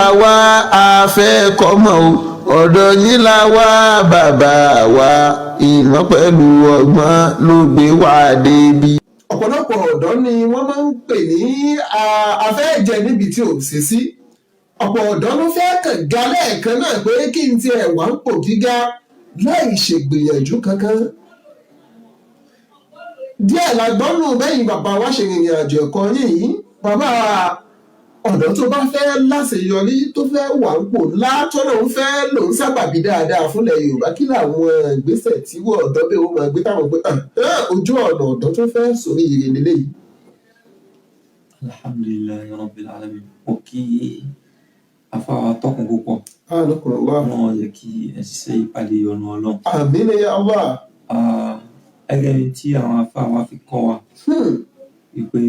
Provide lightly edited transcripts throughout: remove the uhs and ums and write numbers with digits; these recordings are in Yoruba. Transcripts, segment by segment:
Wá a fẹ́ kọ́mọ o, ọ̀dọ̀ yín la wá, bàbá wa. Ìmọ̀ pẹ̀lú ọgbọ́n ló gbé wá débi. Ọ̀pọ̀lọpọ̀ ọ̀dọ́ ni wọ́n máa ń pè ní afẹ́jẹ níbi tí ò sí sí. Ọ̀pọ̀ ọ̀dọ́ ló fẹ́ kàn ga lẹ́ẹ̀kan náà pé kí n tiẹ̀ wá ń pò gíga láì ṣègbìyànjú kankan. Díẹ̀ la gbọ́nù bẹ́yìn bàbá wa ṣe rìnrìn àjò ẹ̀kọ́ yín yìí. Bàbá, ọ̀dọ́ tó bá fẹ́ láṣeyọrí, tó fẹ́ wà ń pò ńlá, tó lòun fẹ́ lòun sábàbí dáadáa fúnlẹ̀ Yorùbá, kí làwọn ìgbésẹ̀ tí wọ́n ọ̀dọ́ bẹ́ẹ̀ ó máa gbé táwọn pé ojú ọ̀nà ọ̀dọ́ tó fẹ́ sórí ire lélẹ́yìí? Alhamdulillahi rabbil alamin. Mo kí afáwa tọkùn púpọ̀. Anakumullah. Ọlọ́run yẹ kí ẹ ṣiṣẹ́ ìpàdé ọ̀nà Ọlọ́run. Àmín ya Allah. Ah, gẹ́gẹ́ bí tí àwọn afáwa fi kọ́ wa wípé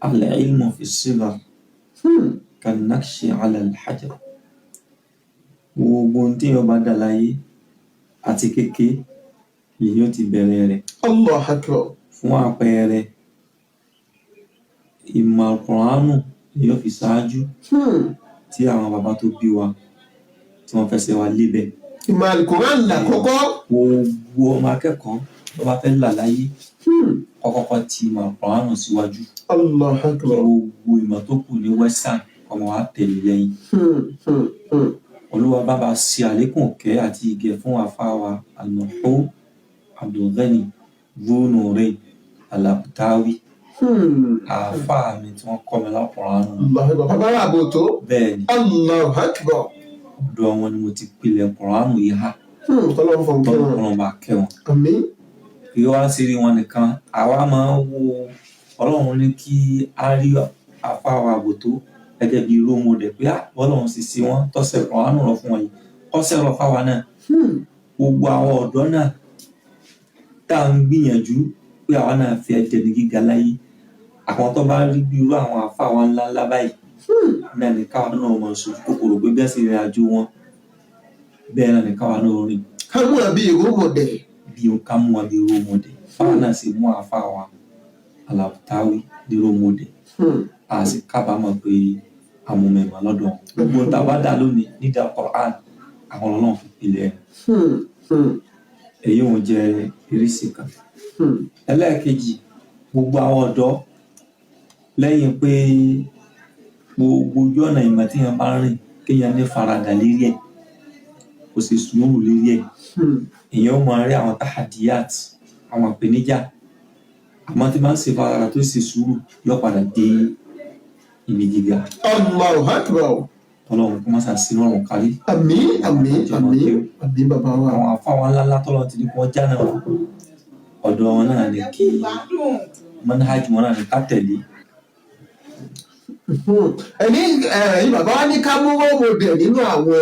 al-ilmu fi sighar kan-naqshi ala al-hajar. Gbogbo ohun tí èèyàn bá dà láyé, àti kéke lèyàn ti bẹ̀rẹ̀ rẹ̀. Allah akbar. Fún àpẹẹrẹ, ìmọ̀ Kùránù lèyàn fi ṣáájú tí àwọn bàbá tó bí wa tí wọ́n fẹsẹ̀ wa lébẹ̀. Ìmọ̀ Alukoran làkọ́kọ́. Gbogbo ọmọ akẹ́kọ̀ọ́ tó bá fẹ́ là láyé, kọ́kọ́kọ́ ti ìmọ̀ Kùránù síwájú. Allah kí akbar. Gbogbo ìmọ̀ tó kù ní western ọmọ wa tẹ̀lé lẹ́yìn. Olúwa bàbá ṣe àlékún ìkẹ́ àti ìgẹ̀ fún àfáà Al-Marhum Abdulghani Dhun-Nurayn Al-Abtawi, àáfàá mi tí wọ́n kọ́ mi lákùránù. Allah akbar. Bàbá wa àbò tó. Bẹ́ẹ̀ ni. Allah akbar. Ọ̀dọ̀ wọn ni mo ti pilẹ̀ Kùránù yìí há. Kọ́lọ́run fọ̀hún kí wọn. Tọ́lọ́run bá kẹ́ wọn. Àmín. Kí wá sí rí wọn nìkan, àwa máa ń wo Ọlọ́run ní kí á rí àfáà wa àbòtó gẹ́gẹ́ bí role model pé á Ọlọ́run sì sí wọn tọ́sẹ̀ Kùránù rọ̀ fún wọn yìí, kọ́sẹ̀ rọ̀ fáwa náà. Gbogbo àwọn ọ̀dọ́ náà tá à ń gbìyànjú pé àwa náà fẹ́ dẹni gíga láyé, àwọn tó bá rí bí irú àwọn àfáà wa ńlá ńlá báyìí náà ní káwa náà máa sojú kòkòrò pé bẹ́ẹ̀ sì rìn àjò wọn, bẹ́ẹ̀ náà ní káwa náà rìn. Ká mú ẹ bí role model. Bí ká mú wọn bí role model, fáwa náà sì mú àfáà wa Al-Abtawi ní role model. A sì kábàámọ̀ pé àmúmẹ̀mọ̀ lọ́dọ̀ wọn. Gbogbo tá a bá dà lónìí nídàá Quran, àwọn Ọlọ́run fi pilẹ̀ rẹ̀. Èyí ò jẹ́ ìrísí kan. Ẹlẹ́ẹ̀kejì, gbogbo àwọn ọ̀dọ́, lẹ́yìn pé gbogbo ojú ọ̀nà ìmọ̀ tí èèyàn bá ń rìn, kéèyàn ní faradà lérí ẹ̀, kó sì sùúrù lérí ẹ̀, èèyàn ó máa rí àwọn tahadiyat, àwọn ìpèníjà, àmọ́ tí bá ń ṣe faradà tó sì sùúrù, yóò padà dé ibi gíga. Allahu akbar. Ọlọ́run kó má ṣàṣì rọrùn kárí. Àmín, àmín, àmín, àmín, bàbá wa. Àwọn àfáwọn ńláńlá tọ́lọ́ ti ní kí wọ́n jánà wọn, ọ̀dọ̀ wọn náà ni kí manhaj wọn náà ní ká tẹ̀lé. Ẹni ẹ̀yin bàbá wa ní ká mú role model nínú àwọn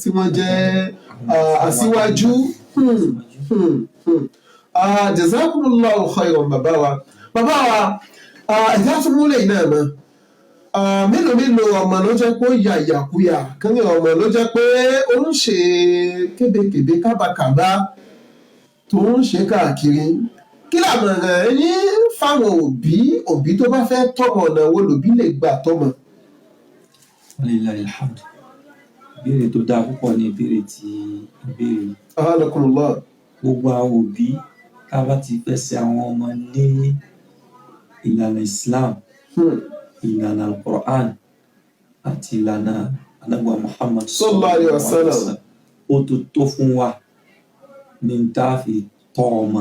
tí wọ́n jẹ́ aṣíwájú. Ah, jazakumullahu khairan, bàbá wa. Bàbá wa, ẹ̀já tún múlẹ̀ yìí náà mọ́. Mélòó mélòó ọmọ ló jẹ́ pé ó ya ìyàkuyà kí ọmọ ló jẹ́ pé ó ń ṣe kébékèbé, kábàkàbá tó ń ṣe káàkiri? Kí làmọ̀ràn yín fáwọn òbí? Òbí tó bá fẹ́ tọ́mọ, ọ̀nà wo lòbí lè gbà tọ́mọ? Walillahi alhamd. Ìbéèrè tó dáa púpọ̀ ní ìbéèrè tí ìbéèrè yìí. Anakumullah. Gbogbo àwọn òbí, tá a bá ti fẹ́ ṣe àwọn ọmọ ní ìlànà Islam, ìlànà Al-Qur'an àti ìlànà Ànábì Muhammad sallallahu alayhi wa sallam, ó tó tó fún wa ní tá a fi tọ́ ọmọ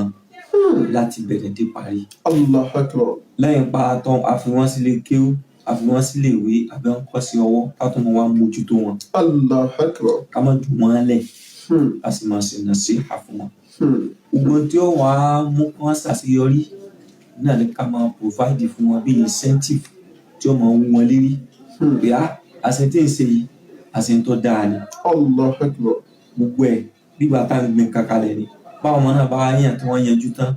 láti bẹ̀rẹ̀ dé parí. Allah akbar. Lẹ́yìn pa tán, a fi wọ́n sílé kéwú, a fi wọ́n sílé ìwé, àbí wọ́n kọ́ sí ọwọ́, ká tó mọ wá mójútó wọn. Allah akbar. Ká má jù wọ́n lẹ̀, ká sì máa ṣe nasiha fún wọn. Gbogbo tí ó wàá mú kí wọ́n ṣàṣeyọrí náà ni ká máa provide fún wọn bí incentive tí ó máa wú wọn lérí pé á àṣẹ tí ń ṣe yìí, àṣẹ tó dáa ni. Allah akbar. Gbogbo ẹ̀ gbígbà tá à ń gbin kankalẹ̀ ni báwọn ọmọ náà bá yàn tí wọ́n yanjú tán,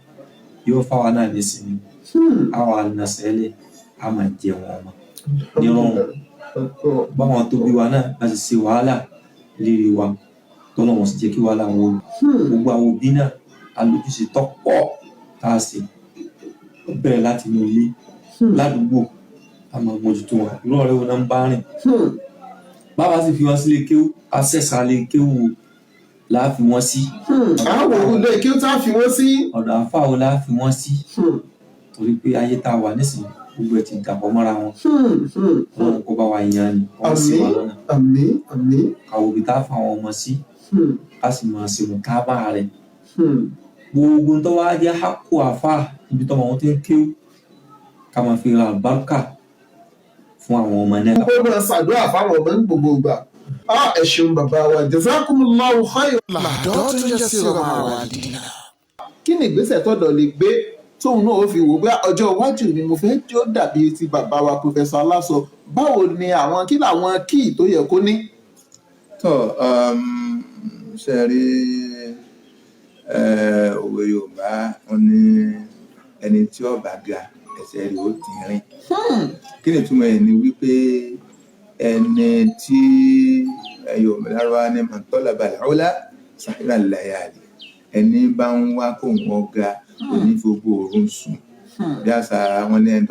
yóò fáwa náà nísìnyí, àwa nàṣẹ́lẹ̀, a máa jẹun ọmọ nírọ̀rùn. Akbar. Báwọn tó bí wa náà bá ti ṣe wàhálà lérí wa, tọ́lọ́ wọn sì jẹ́ kí wàhálà wọn. Gbogbo àwọn òbí náà, a lójúṣe tó pọ̀ tá a ṣe. Ó bẹ̀rẹ̀ láti inú ilé, ládùúgbò. A máa mójútó wọn, irú ọ̀rẹ́ wo náà ń bá rìn. Bàbá sì fi wọn sílé kéwú, asẹ́sà lé kéwú wo láà fi wọ́n sí. Àwọn òun lè kí ó tá fi wọ́n sí. Ọ̀dọ̀ àáfàá wo láà fi wọ́n sí, torí pé ayé tá a wà nísìnyí, gbogbo ẹ̀ ti dàpọ̀ mọ́ra wọn. Ọlọ́run kó bá wa yan ni, kó sì wà lọ́nà. Àmín, àmín. Káwo ibi tá a fa àwọn ọmọ sí, ká sì máa ṣe mùtábà rẹ̀. Gbogbo tó wá jẹ́ hákò àáfàá ibi tọ́mọ wọn ti ń kéwú, ká máa fi ra àlùbáríkà fún àwọn ọmọ náà. Kó máa ṣàdúrà fáwọn ọmọ ní gbogbo ìgbà. Ẹ ṣeun bàbá wa, jazakumullahu khairan. Kí ni ìgbésẹ̀ tọ́dọ̀ lè gbé tóun náà ó fi wò pé ọjọ́ iwájú ni mo fẹ́ jó dàbí ti bàbá wa Professor Aláṣọ? Báwo ni àwọn kí làwọn kíì tó yẹ kó ní? Tó ṣe rí, òwe Yorùbá wọn ní ẹni tí ó bá ga, ẹsẹ̀ rẹ̀ ó tínrín. Kí ni ìtumọ̀ ẹ̀? Ni wípé ẹni tí Yorùbá lárúbáwá ní man talaba al-ula sahira al-layali, ẹni bá ń wá kó wọn ga, kò ní fi gbogbo òru sùn. Bí àṣà wọn ní ẹni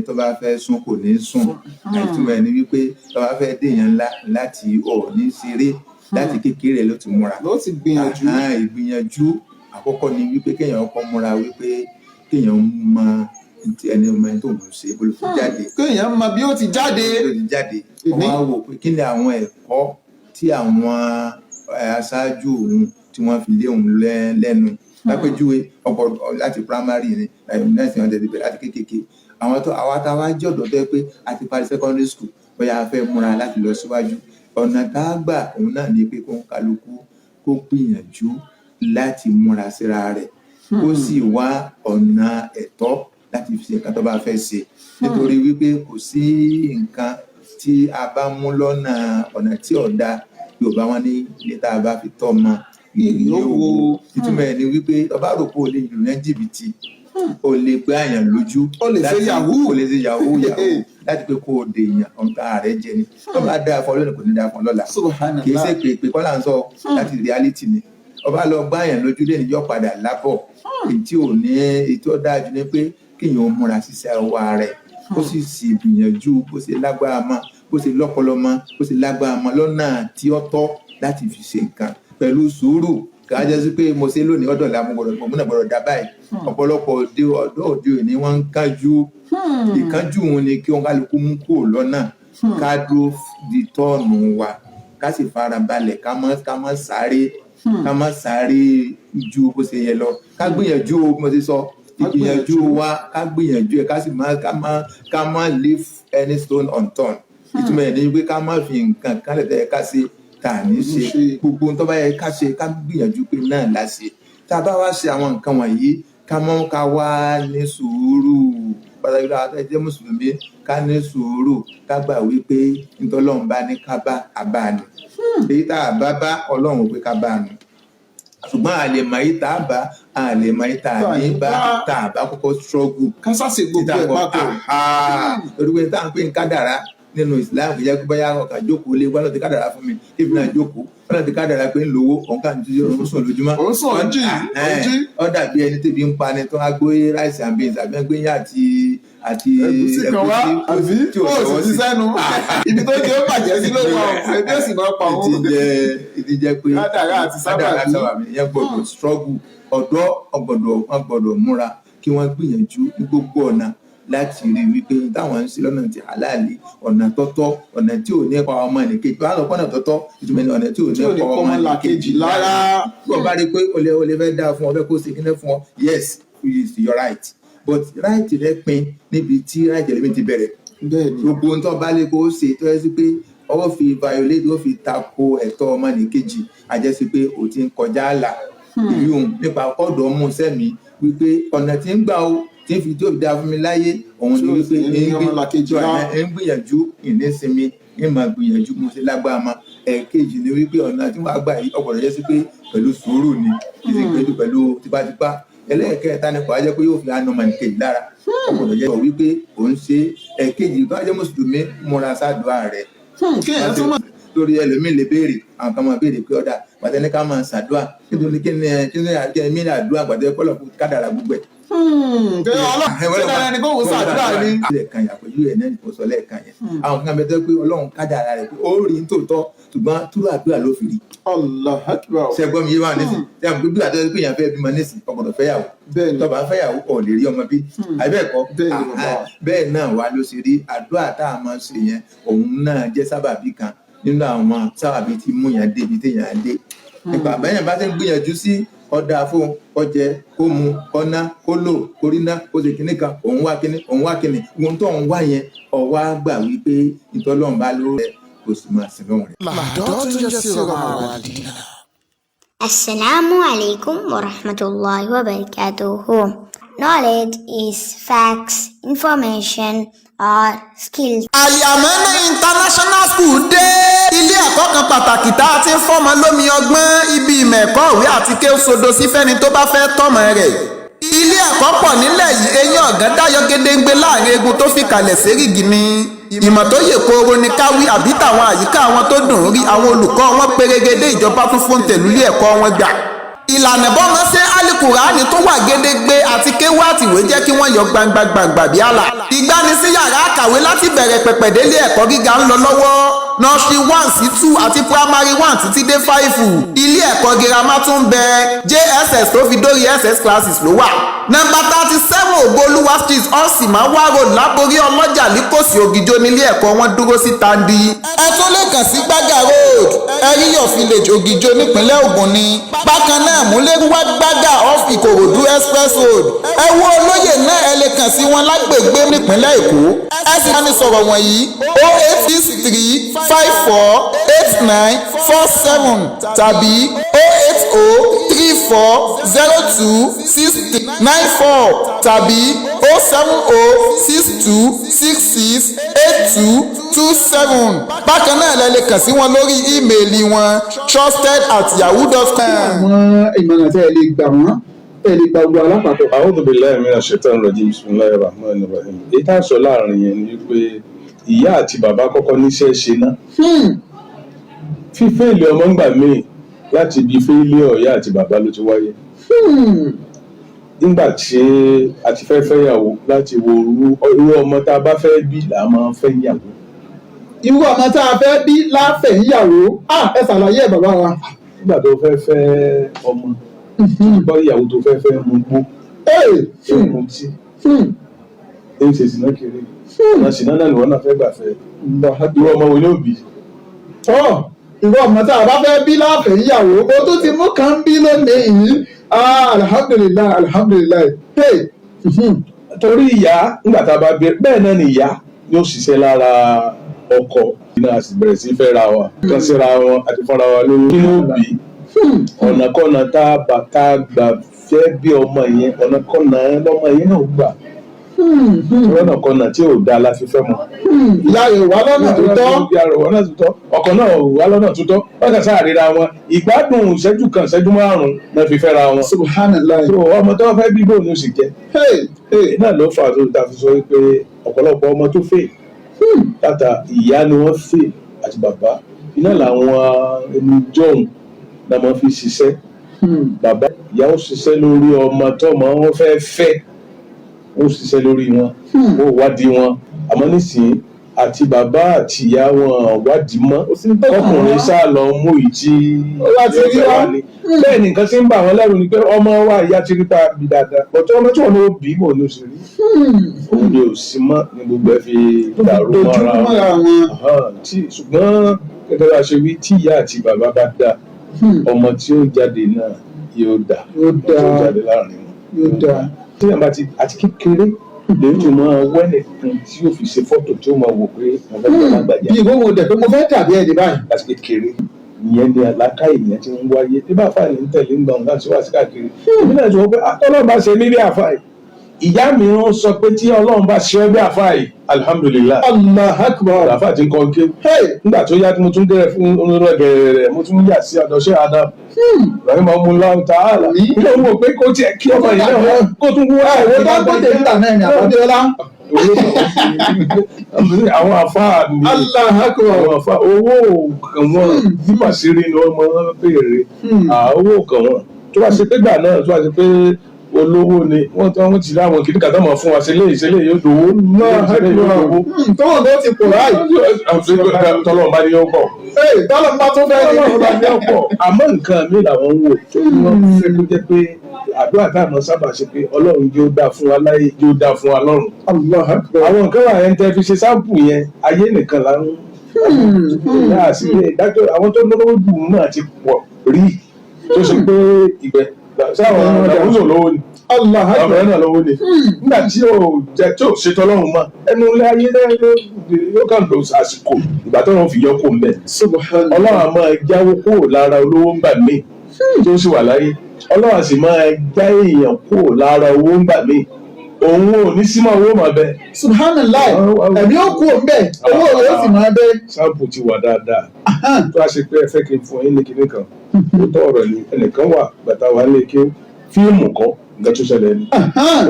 tó bá fẹ́ sùn kò ní sùn. Ìtumọ̀ ẹ̀ ni wípé tó bá fẹ́ dèèyàn ńlá, láti ọ̀ ní ṣeré, láti kékeré ló ti múra. Ló ti gbìyànjú. Ìgbìyànjú àkọ́kọ́ ni wípé kéèyàn kọ́ múra, wípé kéèyàn mọ ẹni ọmọ ẹni tó ń ṣe bó ló fi jáde. Kéèyàn mọ bí ó ti jáde. Bí ó ti jáde. Wọ́n á wò pé kí ni àwọn ẹ̀kọ́ tí àwọn aṣáájú òun tí wọ́n fi lé òun lẹ́nu. Lápèjúwe, ọ̀pọ̀ láti primary ni láti wọ́n tẹ̀lé bẹ̀rẹ̀ láti kékèké. Àwọn tó àwa tá a wá jẹ́ ọ̀dọ́ tó yẹ pé a ti parí secondary school, bóyá a fẹ́ múra láti lọ síwájú, ọ̀nà tá a gbà òun náà ni pé kó ń kálukú kó gbìyànjú láti múra síra rẹ̀, kó sì wá ọ̀nà ẹ̀tọ́ láti fi ṣe nǹkan tó bá fẹ́ ṣe, nítorí wípé kò sí nǹkan tí a bá mú lọ́nà ọ̀nà tí ò da. Yorùbá wọn ní ilé tá a bá fi tọ́ ọmọ yóò wo. Ìtumọ̀ ẹ̀ ni wípé ọba rò pé o lè lù yẹn jìbìtì, o lè gbé àyàn lójú, o lè ṣe yahoo, o lè ṣe yahoo yahoo láti pé kó o dè èèyàn, ọ̀n tá rẹ̀ jẹ ni. Tó bá dáa fún ọ lónìí, kò ní dáa fún ọ lọ́la. Kì í ṣe pé pé kọ́lá ń sọ láti reality ni. Ọba lọ gbá àyàn lójú lé níjọ́, padà lábọ̀. Èyí tí ò ní, èyí tí ó dáa jù ni pé kéèyàn ó múra ṣiṣẹ́ ọwọ́ rẹ̀, kó sì sì gbìyànjú bó ṣe lágbára mọ́, bó ṣe lọ́pọlọ mọ́, bó ṣe lágbára mọ́, lọ́nà tí ó tọ́ láti fi ṣe nǹkan pẹ̀lú sùúrù. Kì á jẹ́ sí pé mo ṣe lónìí, ọ̀dọ̀ la mo gbọ́dọ̀, mo náà gbọ́dọ̀ dá báyìí. Ọ̀pọ̀lọpọ̀ òde ọ̀dọ́ òde òní, wọ́n ń kánjú. Ìkánjú òun ni kí wọ́n kálukú mú kúrò lọ́nà, ká dúró di turn wa, ká sì fara balẹ̀, ká má sáré, ká má sáré ju bó ṣe yẹ lọ. Ká gbìyànjú o, bí mo ṣe sọ, ìgbìyànjú wa, ká gbìyànjú ẹ, ká sì má ká má leave any stone unturned. Ìtumọ̀ ẹ̀ ní pé ká má fi nǹkan kan lẹ̀ tẹ́ ká ṣe tá à ní ṣe. Gbogbo ohun tó bá yẹ ká ṣe, ká gbìyànjú pé náà la ṣe. Tá a bá wá ṣe àwọn nǹkan wọ̀nyí, ká mọ́ ká wá ní sùúrù, pàtàkì lọ́wọ́ àti jẹ́ mùsùlùmí, ká ní sùúrù, ká gbà wípé ntọ́lọ́run bá ní ká bá a bá a nù, èyí tá a bá bá Ọlọ́run ò pé ká bá a nù, ṣùgbọ́n a lè mọ èyí tá a bá, a lè mọ èyí tá a ní bá, tá a bá kọ́kọ́ struggle. Ká sáṣe gbogbo ẹ̀ papọ̀. Torí pé tá à ń pè ní kádàrá nínú Islam, kì í jẹ́ pé bóyá ọkàn jókòó lé wọn ti kádàrá fún mi, kí èmi náà jókòó wọn ti kádàrá pé ń lówó, òun kà ń tí òun sùn lójúmọ́. Òun sùn, òun jí, òun jí. Ó dàbí ẹni tẹ́bi ń pa ni tó wá gbé rice and beans àbí gbé yín àti ẹ̀gúsí kan wá, àbí tí ò ó sì lọ́wọ́ fi sí. sẹ́nu ibi tó jẹ́ ó bàjẹ́ sí ló wà ó, ebi ó sì máa pa òun. Ìdí jẹ́ pé Kádàrá àti sábàbí. Kádàrá sábàbí ìyẹn gbọ́dọ̀ struggle. Ọ̀dọ́ ọgbọ́dọ̀, wọ́n gbọ́dọ̀ múra kí wọ́n gbìyànjú ní gbogbo ọ̀nà láti rí wípé táwọn ń ṣe lọ́nà tí halali, ọ̀nà tọ́tọ́, ọ̀nà tí ò ní pa ọmọ ẹnìkejì. Wọ́n á sọ pé ọ̀nà tọ́tọ́, ìtumọ̀ ní ọ̀nà tí ò tí ò ní ní pa kọ́ ọmọ ọmọ làkejì lára. Bí wọ́n bá rí i pé o lè fẹ́ dáa fún ọ, fẹ́ kó ṣe kíní fún ọ, yes, it's your right, but right rẹ pin níbi tí right rẹ mi ti bẹ̀rẹ̀. Bẹ́ẹ̀ ni. Gbogbo ohun tó bá lè kó ṣe tó yẹ sí pé ọwọ́ fi violate, ó fi tako ẹ̀tọ́ ọmọnìkejì, àjẹsí pé o ti ń kọjá àlà. Ìyún nípa ọ̀dọ́ mú sẹ́mi wípé ọ̀nà tí ń gbà ó tí ń fi tó fi dáa fún mi láyé òun ni tí ó wípé sì ní ọmọlàkejì lára. Ń gbìyànjú ìnísinmi, ń máa gbìyànjú mo ṣe lágbára mọ́. Ẹ̀ẹ̀kejì ni wípé ọ̀nà tí wọ́n á gbà yìí, ọ̀gbọ̀dọ̀ jẹ́ sí pé pẹ̀lú sùúrù ni, kì í ṣe pẹ̀lú tipátipá. Ẹlẹ́ẹ̀kẹta ni kò á jẹ́ pé yóò fi àna ọmọnìkejì lára, ọ̀gbọ̀dọ̀ jẹ́ wípé òun ṣe. Ẹ̀ẹ̀kejì tó á jẹ́ mùsùlùmí, múra sádùá rẹ̀. Kéèyàn tún mọ̀. Torí ẹlòmíì lè béèrè, àwọn kan máa béèrè pé ọ̀dà pàtẹ́ ní ká máa ṣàdúà, nítorí kí ni mí ní àdúrà pàtẹ́ kọ́lọ̀ fún kádàrà gbogbo ẹ̀. Ṣé dandan ni kó wò sàdúrà ni. Lẹ́ẹ̀kan yẹn, àpèjú rẹ̀ náà kò sọ lẹ́ẹ̀kan yẹn. Àwọn kan bẹ tẹ́ pé Ọlọ́run kádàrá rẹ̀ pé ó rí ní tòótọ́, ṣùgbọ́n túrú àdúrà ló fi rí. Allah akbar. Ṣe gbọ́ mi yé wà nísìn tí a mọ̀ pé bí àtọ́jú pé èèyàn fẹ́ bímọ nísìn, ọgbọ̀dọ̀ fẹ́yàwó. Bẹ́ẹ̀ni. Tọba fẹ́yàwó, ọ̀ lè rí ọmọ bí, àbẹ́ẹ̀kọ́? Bẹ́ẹ̀ni, bàbá. Bẹ́ẹ̀ náà wà ló ṣe rí. Àdúrà tá a máa ń ṣe yẹn, òun náà jẹ́ sábàbí kan nínú àwọn sábàbí tí mú yàn débi téèyàn dé. Nípa àbẹ́yẹn bá ti ń gbìyànjú sí ọ̀dà fún kó jẹ, kó mu, kó ná, kó lò, kó rí ná, kó ṣe kinní kan, òun wá kinní, òun wá kinní, ohun tó ń wá yẹn, ọ̀wá gbà wípé ìtọ́lọ́run bá ló rẹ̀, kò sì máa sìn lọ́run rẹ̀. Assalamu alaikum wa rahmatullahi wa barakatuhu. Knowledge is facts, information, or skills. Àyàmọ́nà International School dé. Ilé ẹ̀kọ́ kan pàtàkì tá a ti ń fọ́mọ lómi ọgbọ́n, ibi ìmọ̀ ẹ̀kọ́ ìwé àti kéwú sodo sí fẹ́ni tó bá fẹ́ tọ́mọ rẹ̀. Ilé ẹ̀kọ́ pọ̀ nílẹ̀ yìí, eyín ọ̀gán dáyọ gédéǹgbé láàrin egun tó fi kalẹ̀ sérìgì ni. Ìmọ̀ tó yè kooro ni káwí àbí tàwọn àyíká àwọn tó dùn ún rí, àwọn olùkọ́ wọn pérégedé, ìjọba tún fún tẹ̀lú ilé ẹ̀kọ́ wọn gbà. Ìlànà bọ́mọ ṣe alukurani tó wà gédégbé àti kéwú àtìwé jẹ́ kí wọ́n yọ gbangba gbangba bí àlà. Ìgbanisí yàrá àkàwé láti bẹ̀rẹ̀ pẹ̀pẹ̀ délé ẹ̀kọ́ gíga ń lọ lọ́wọ́, nursery 1 sí 2 àti primary 1 títí dé 5. Ilé ẹ̀kọ́ girama tún bẹ, JSS tó fi dórí SS classes ló wà. Nọ́mbà 37 Ògbólúwà Street, Ọ̀sìnmáwá Road, Láborí Ọlọ́jà, Líkòsí, Ògìjó nílé ẹ̀kọ́ wọn dúró sí Tandi. Ẹ tún lè kàn sí Gbága Road, Ẹ̀ríyọ̀ Village, Ògìjó, nípínlẹ̀ Ògùn ni. Bákan náà, Múlẹ́rúwá, Gbága, off Ìkòròdú Express Road. Ẹ wo olóyè náà, ẹ lè kàn sí wọn lágbègbè nípínlẹ̀ Èkó. Ẹ sì máa ní sọ̀rọ̀ wọ̀nyí: 0863548947 tàbí 08034026394 tàbí 07062668227. Bákan náà, lẹ lè kàn sí wọn lórí ímeèlì wọn, trusted@yahoo.com. Àwọn ìmọ̀ràn tẹ́ ẹ lè gbà wọ́n, tẹ́ ẹ lè gba gbogbo alápapọ̀. A'udhu billahi minash shaitani rajim, bismillahir rahmanir rahim. Èyí tá a sọ láàrin yẹn ni pé ìyá àti bàbá kọ́kọ́ níṣẹ́ ṣe ná. Fífẹ́ẹ̀lì ọmọ ńgbà míì, láti ibi failure ìyá àti bàbá ló ti wáyé. Nígbà tí a ti fẹ́ fẹ́yàwó, láti wo irú ọmọ tá a bá fẹ́ bí là á máa fẹ́ yàwó. Irú ọmọ tá a fẹ́ bí láfẹ̀yìnyàwó. Ẹ ṣàlàyé ẹ̀, bàbá wa. Nígbà tó fẹ́ fẹ́ ọmọ, gbọ́ ìyàwó tó fẹ́ fẹ́ mú gbó, ó mu tí, ń ṣe sìná kiri, ọ̀nà sìná náà ni wọ́n náà fẹ́ gbà fẹ́. Irú ọmọ wo ni ó bí? Tọ́, irú ọmọ tá a bá fẹ́ bí láfẹ̀yìnyàwó, o tún ti mú kan bí lónìí yìí. Alhamdulillahi, alhamdulillahi. Hey. Torí ìyá, nígbà tá a bá bí, bẹ́ẹ̀ náà ni ìyá yóò ṣiṣẹ́ lára ọkọ náà, a sì bẹ̀rẹ̀ sí fẹ́ ra wa kan síra wọn àti fúnra wa lórí kí ló bí. Ọ̀nàkọ́nà tá a bá tá a gbà fẹ́ bí ọmọ yẹn, ọ̀nàkọ́nà lọ́mọ yẹn náà gbà, ọ̀nàkọ́nà tí ò dáa la fi fẹ́ mọ́. Ìyá rẹ̀ wá lọ́nà tó tọ́. Ìyá rẹ̀ wá lọ́nà tó tọ́, ọkọ náà wá lọ́nà tó tọ́, wọ́n kàn sáà ríra wọn, ìgbádùn ìṣẹ́jú kan, ìṣẹ́jú 5 náà fi fẹ́ra wọn. Subhanallah. So ọmọ tó fẹ́ bí, bóun ni ó sì jẹ́? Hey, hey. Náà ló fà tó ta fi sọ pé ọ̀pọ̀lọpọ̀ ọmọ tó fè tata, ìyá ni wọ́n fè àti bàbá. Iná làwọn ẹni jọ̀hún la máa fi ṣiṣẹ́. Bàbá, ìyá ó ṣiṣẹ́ lórí ọmọ tọ́mọ wọn fẹ́ fẹ́, ó ṣiṣẹ́ lórí wọn, ó wádìí wọn. Àmọ́ nísìnyí, àti bàbá àti ìyá wọn wádìí mọ́. Ọkùnrin sá lọ mú ìtí Ó wá ti rí wá. ní. Bẹ́ẹ̀ ni nǹkan tí ń bà wọ́n lẹ́rù ni pé ọmọ wa, ìyá ti rí pa bí dáadáa, bọ̀tọ́ ọmọ tí wọn ló bí, bò ní oṣù rí, òun ni ò sí mọ́ ní gbogbo ẹ fi dàrú dojú mọ́ra mọ́ra wọn. Ahán, tí ṣùgbọ́n gẹ́gẹ́ bá a ṣe wí, tí ìyá àti bàbá bá dá, ọmọ tí ó jáde náà yóò dá. Yóò Ọmọ tí ó dá. jáde láàrin wọn, Yóò dáa. tí yàrá ti àti kékeré lèyí tó máa wẹ́nìkan tí yóò fi ṣe fọ́tò, tí ó máa wò pé mo fẹ́ fẹ́ lágbàjá. Bí ìwé wo dẹ̀ pé mo fẹ́ dàbí ẹni báyìí. Láti kékeré ìyẹn ni àlákà ìyẹn ti ń wáyé. Bí bá fàní ń tẹ̀lé ń gbọ̀n láti wá sí káàkiri, èmi náà ti wọ́n pé Ọlọ́run bá ṣe mí bí àfáà yìí. Ìyá mi ń sọ pé tí Ọlọ́run bá ṣe ẹ́ bí àfáà yìí, alhamdulillahi. Allah akbar. Àfáà ti ń kọ́ ké. Hey. Nígbà tó yá tí mo tún dẹ́rẹ̀ fún gẹ̀rẹ̀, mo tún yà sí ọ̀dọ̀ ṣé Adam rahimahullahu ta'ala. Ilé òun wò pé kó tiẹ̀ kí ọmọ yìí náà kó tún wá. Owó Dangote ń tà náà ni àbádéọlá. Àwọn àfáà mi, Allah akbar. àwọn àfáà, owó kan wọn bímọ sí rí ni wọ́n máa ń béèrè. Owó kan wọn tó bá ṣe pé gbà náà, tó bá ṣe pé Olówó ni wọ́n tí wọ́n ti láwọn kìnnìkan kan tó mọ̀ fún wa ṣe léyìí, ṣe léyìí yóò dowó, ṣe léyìí yóò dowó. Tóun tó ti pọ̀ láì. Tọ́lọ́run bá ní yóò pọ̀. Tọ́lọ̀ bá tún fẹ́ ní. Tọ́lọ́run bá ní yóò pọ̀. Àmọ́ nǹkan mi làwọn ń wò tó ní wọ́n fẹ́ kó jẹ́ pé àdúrà táwọn sábà ṣe pé Ọlọ́run yóò dáa fún wa láyé, yóò dáa fún wa lọ́run. Allah akbar. Àwọn nǹkan wà yẹn tẹ́ fi ṣe sáǹpù yẹn, ayé nìkan là ń yá sí ìdájọ́. Àwọn tó lówó jù náà ti pọ̀ rí tó ṣe pé ìgbẹ́ sáwọn làwùjọ lówó ni. Allah Àwọn akbar. ọ̀rẹ́ náà lówó ni nígbà tí ò jẹ tí ò ṣètò Ọlọ́run mọ́ ẹnu ilé ayé náà yóò kàn lò àsìkò ìgbà tó wọn fi yọ kó mbẹ. Subhanallah. Ọlọ́run á máa jáwó kúrò lára olówó ńgbà míì tó sì wà láyé. Ọlọ́run á sì máa já èèyàn kúrò lára owó ńgbà míì, òun ò ní símọ́ owó mà bẹ́ẹ̀. Subhanallah. Ẹ̀mí ó kú òun bẹ́ẹ̀, owó rẹ̀ ó sì máa bẹ́. Sáàpù ti wà dáadáa tó a ṣe pé ẹ fẹ́ kí n fún yín ní kinní kan ó tọ́ ọ̀rọ̀ ni. Ẹnìkan wà gbàtà wà lè kí fíìmù kọ́ nǹkan tó ṣẹlẹ̀ ni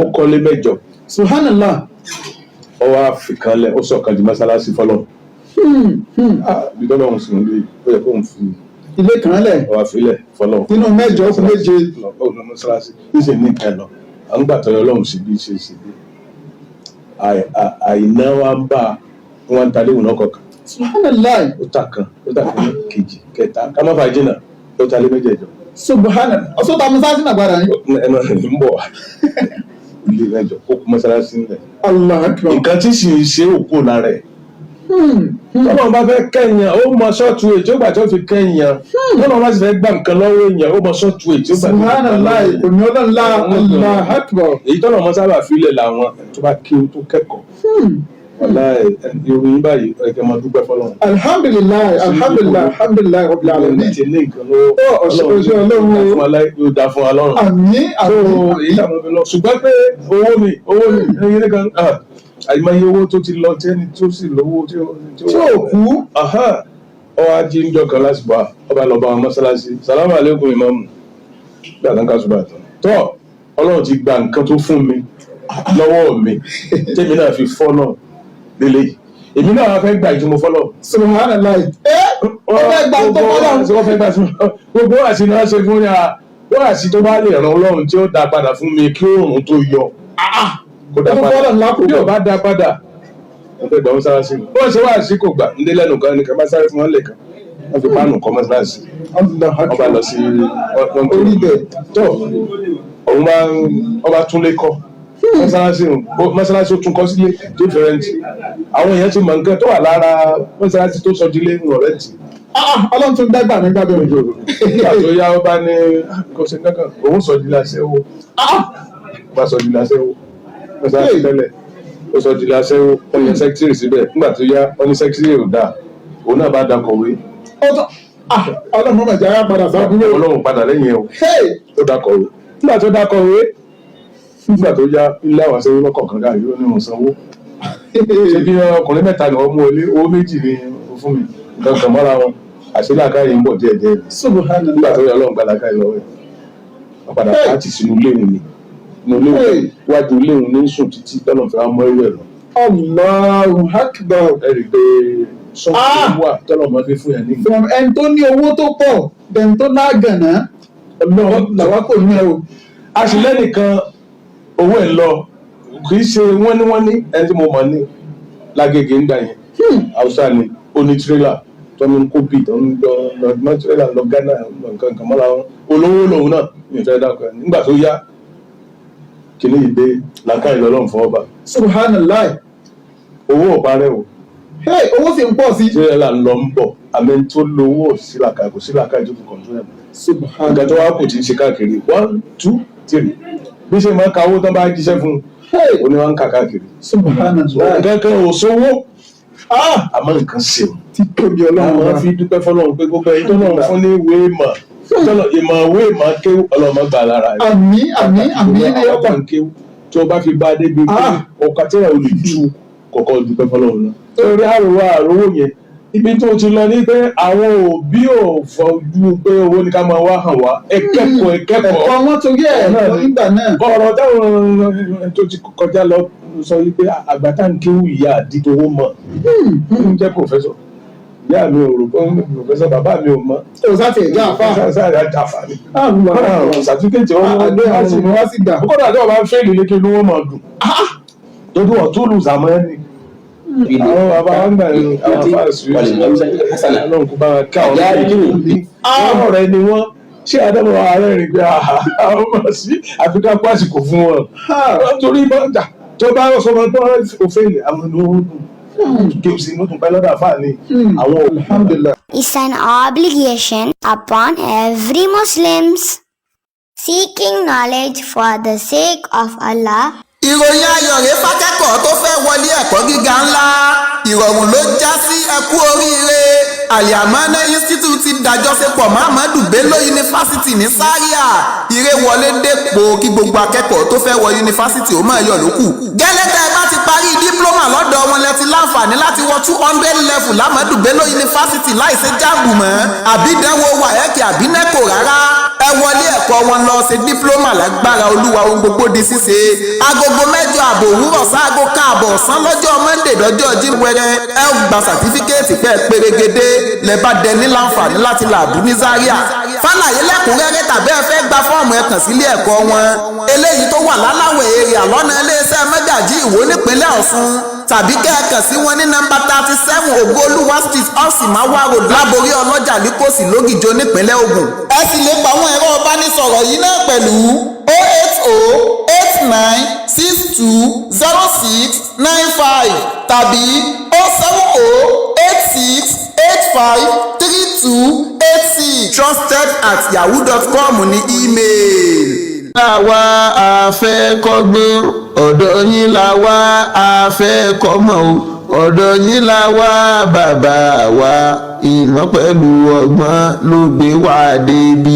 ó kọ́lé 8. Subhanallah. Ó wá fi kan lẹ̀, ó sọ kan di mọ́sálásí fọlọ́ bí tọ́lọ́run sì ń lé, ó yẹ kó ń fi Ilé kan lẹ̀. Ó wá filẹ̀ fọlọ́. Nínú 8 ó kù 7. Ó lọ mọ́sálásí ní ṣe ní nǹkan lọ à ń gbà tọ́yọ Ọlọ́run sí bí ṣe ṣe bí àìná wa ń bá wọn ń ta léwu náà kọ̀ọ̀kan. Subhanallah. Ó ta kan, ó ta kan, kejì, kẹta, ká má fà jìnnà, ó ta lé 8. Subhanallah. Ọ̀sọ́ ta musa sínú àgbàdà ni. Ẹnu ẹ̀ ń bọ̀ wá ilé 8, ó kú mọ́sálásí nílẹ̀. Allah akbar. Nǹkan tí sì ń ṣe òkú lára ẹ̀, tọ́lọ́run bá fẹ́ kẹ́yàn, ó mọ ṣọ́ọ̀tù èyí tí ó gbà tí ó fi kẹ́yàn. Tọ́lọ́run bá sì fẹ́ gbà nǹkan lọ́wọ́ èèyàn, ó mọ ṣọ́ọ̀tù èyí tí ó gbà tí ó fi gbà Subhanallah. lọ́wọ́ Kò ní Ọlọ́run lá. Allah akbar. èyí. Tọ́lọ́run mọ́ sábà filẹ̀ làwọn tó bá kí ó tó kẹ́kọ̀ọ́. Wàláhì, ìròyìn báyìí ẹ̀kẹ́ máa dúpẹ́ fọlọ́run. Alhamdulilayi, alhamdulilayi, alhamdulilayi rabbil alamin. Ti ní nǹkan lọ́wọ́. Ó, ọ̀ṣọ́ Ọlọ́run o. Yóò dá fún wa láyé, yóò dá fún wa lọ́run. Àmín, So àmín. èyí làwọn fi lọ, ṣùgbọ́n pé owó mi, owó mi ẹyin nìkan, àìmọye owó tó ti lọ tí ẹni tó sì lówó tí ó Tí ò kú. Ọ wá jí ń jọ kan lásìkò à ọba lọ bá wọn mọ́sálásí, sàlámù aleykum ìmáàmù, bí àtàkà ṣùgbọ́n àtàn tọ́ Ọlọ́run ti gba nǹkan tó fún mi lọ́wọ́ mi tèmi náà fi fọ́ náà lélẹ̀ yìí, èmi náà wá fẹ́ gbà ìtumọ̀ fọ́lọ́. Subhanallah. Ẹ ó fẹ́ gba tó fọ́lọ́. Wọ́n fẹ́ gbà tó gbogbo àti náà ṣe fún yàrá wọ́n àti tó bá lè ràn Ọlọ́run tí ó dá padà fún mi kí oòrùn tó yọ kó dá Ó padà fọ́lọ́ ńlá kò bí ò bá dá padà, wọ́n fẹ́ gbà mọ́sálásí. Wọ́n ṣe wá sí kò gbà ndé lẹ́nu kan nìkan bá sáré fún wọn lẹ́kan, wọ́n fi páànù kọ́ mọ́sálásí. Allah Wọ́n bá lọ sí wọ́n tó Orí bẹ̀. Tó òun bá wọ́n bá tún lé kọ́ mọ́sálásí, mọ́sálásí ó tún kọ́ sílé tó fi rẹ́ǹtì. Àwọn èèyàn ti mọ̀ nǹkan tó wà lára mọ́sálásí tó sọ dílé ń rẹ́ǹtì. Ọlọ́run tún dágbà nígbà bẹ̀rẹ̀. Nígbà tó yá, ó bá ní kò sí kankan, òun sọ di láṣẹ́wó. Ó bá sọ di láṣẹ́wó mọ́sálásí tẹ́lẹ̀, ó sọ di láṣẹ́wó, ó yan sẹ́kítírì síbẹ̀. Nígbà tó yá, ó ní sẹ́kítírì ò dáa, òun náà bá dakọ̀wé. Ó tún Ọlọ́run mọ̀mọ́ jẹ́ ara padà sábúrò. Ọlọ́run padà lẹ́yìn ẹ̀ o. Hey! Ó dakọ̀wé. Nígbà tó dakọ̀wé, nígbà tó yá, ilé àwọn aṣẹ́wó lọ́kọ̀ọ̀kan káàkiri, ó ní òun sanwó. Ṣé bí ọkùnrin 3 ni wọ́n mú wọlé, owó 2 ni ó fún mi, nǹkan kan mọ́ra wọn, àṣẹ làákàyè ń bọ̀ díẹ̀díẹ̀. Subhanallah. Nígbà tó yá, Ọlọ́run gba làákàyè lọ́wọ́ ẹ̀, wọ́n padà pàtì sínú léwu ni, inú léwu wájú léwu ní sùn títí tọ́lọ̀ fẹ́ wá mọ́ irú ẹ̀ lọ. Allahu akbar. Ẹ rí i pé sọ́ọ̀tù wà tọ́lọ̀ mọ́ fi fún yẹn ní nǹkan. From ẹni tó ní owó tó pọ̀ dẹni tó lágànná Ọlọ́run làwa kò ní ẹ o. A sì lẹ́nìkan owó ẹ̀ lọ, kì í ṣe wọ́n ní wọ́n ní ẹni tí mo mọ̀ ní lágége ńgbà yẹn. Haúsá ni, ó ní tírélà tó ń kó bíi tó ń lọ lọ tírélà lọ Ghana nǹkan kan mọ́ra wọn. Olówó lòun náà, mi ò fẹ́ dákọ̀ ẹ̀. Nígbà tó yá, kìnìún yìí dé, làákàyè lọ́lọ́run fọwọ́ bá. Subhanallah. Owó ò parẹ́ o. Hey, owó sì ń pọ̀ sí. Tírélà ń lọ ń bọ̀, àmì tó lówó ò sí làákàyè, kò sí làákàyè tó fi kọ̀ǹtún ẹ̀ mọ́. Subhanallah. Nǹkan tó wá kù tí ń ṣe káàkiri, 1 2 3, bí ṣe máa ń ka owó tán bá jíṣẹ́ fún un, Hey! ó ní wọ́n ń kà káàkiri. Subhanallah. Nǹkan kan ò sówó, àmọ́ nǹkan ṣe o. Tí tóbi Ọlọ́run Àwọn wa. fi dúpẹ́ fọlọ́run pé gbogbo ẹ̀yin tó náà fún ní ìwé ìmọ̀ tọ́lọ̀ ìmọ̀ ìwé ìmọ̀ kéwú, Ọlọ́run gbà lára rẹ̀. Àmín, àmín, àmín. Àwọn Ẹyọ kan kéwú tí o bá fi bá a débi pé ọkọ̀ àtẹ̀rẹ̀ ò lè ju kọ̀kọ́ dúpẹ́ fọlọ́run náà. Torí àròwọ àròwọ yẹn, ibi tó ti lọ ní pé àwọn òbí ò fojú pé owó ní ká máa wá hàn wá. Ẹ kẹ́kọ̀ọ́, ẹ kẹ́kọ̀ọ́. Ẹ̀kọ́ wọn torí ẹ̀ Náà lọ ni. nígbà náà. Ọ̀rọ̀ táwọn tó ti kọjá lọ sọ wípé àgbà tá ń kéwú ìyá àdìtòwó mọ̀ ń jẹ́ pòfẹ́sọ̀. Ìyá mi ò rò pé professor, bàbá mi ò mọ̀. Ó sá ti ẹ̀já àfa. Sáà àfà ni. Àwọn Certificate wọn àdó àwọn ọmọ wa sì gbà. Kódà tí wọn bá ń fẹ́ẹ̀lì lékè ló wọ́n máa dùn. Torí wọn tó lù sàmọ́ ẹni. Àwọn bàbá wa ń gbà ní àwọn afáàsù Hasana. Ọlọ́run kò bá wa ká ọ̀rẹ́ Àjálù. àwọn ọ̀rẹ́ ni wọ́n ṣé àdámọ̀ ààrẹ rìn pé àwọn ọmọ sí àfikà kó àsìkò fún wọn. Torí bọ́jà tó bá sọ wọn tó òfin àwọn ẹni wọn dùn. Kí o sì mú tún pẹ́ lọ́dọ̀ àfáà ni àwọn Alhamdulillah. Is an obligation upon every Muslims. Seeking knowledge for the sake of Allah. Ìròyìn ayọ̀ rèé fákẹ́kọ̀ọ́ tó fẹ́ wọlé ẹ̀kọ́ gíga ńlá. Ìrọ̀rùn ló já sí. Ẹkú oríire. Aliamana Institute ti dàjọṣepọ̀ mọ́ Ahmadu Bello University ní Zaria. Ire wọlé dépò kí gbogbo akẹ́kọ̀ọ́ tó fẹ́ wọ yunifásitì ó máa yọ̀ lókù. Gẹ́lẹ́ tẹ́ ẹ bá ti parí diploma lọ́dọ̀ wọn, lẹ ti láǹfààní láti wọ 200 level l'Ahmadu Bello University láìsí JAMB mọ́, àbí ìdánwò WAEC àbí NECO rárá. Ẹ wọlé ẹ̀kọ́ wọn lọ ṣe diploma. Lágbára Olúwa, ohun gbogbo di ṣíṣe. Aago 8:30 òwúrọ̀ sáago 1:30 ọ̀sán lọ́jọ́ Monday dọ́jọ́ jíwẹ́rẹ́, ẹ ó gba certificate pẹ́ pérégedé. Lẹ bá dẹ ní láǹfààní láti làbú ní Zaria. Fàlàyé lẹ́kùnrẹ́rẹ́ tàbí ẹ fẹ́ gba fọ́ọ̀mù, ẹ kàn sílé ẹ̀kọ́ wọn eléyìí tó wà láláwẹ̀ èrè àlọ́nà iléeṣẹ́ Mẹ́gàjí Ìwó nípínlẹ̀ Ọ̀ṣun, tàbí kẹ́ ẹ kàn sí wọn ní nọ́mbà 37 Ògoolúwa Street, Ọ̀sìnmáwá Road, Láborí Ọlọ́jà, Líkòsì, Lógìjó, nípínlẹ̀ Ògùn. Ẹ sì lè pa àwọn ẹ̀rọ ìbánisọ̀rọ̀ yìí náà pẹ̀lú 08089620695 tàbí 07086853286. trusted@yahoo.com ní email. Làwa àfẹ́ kọ́gbọ́n, ọ̀dọ̀ yín làwa àfẹ́ kọ́mọ̀ o, ọ̀dọ̀ yín làwa bàbá wa. Ìmọ̀ pẹ̀lú ọgbọ́n ló gbé wá débi.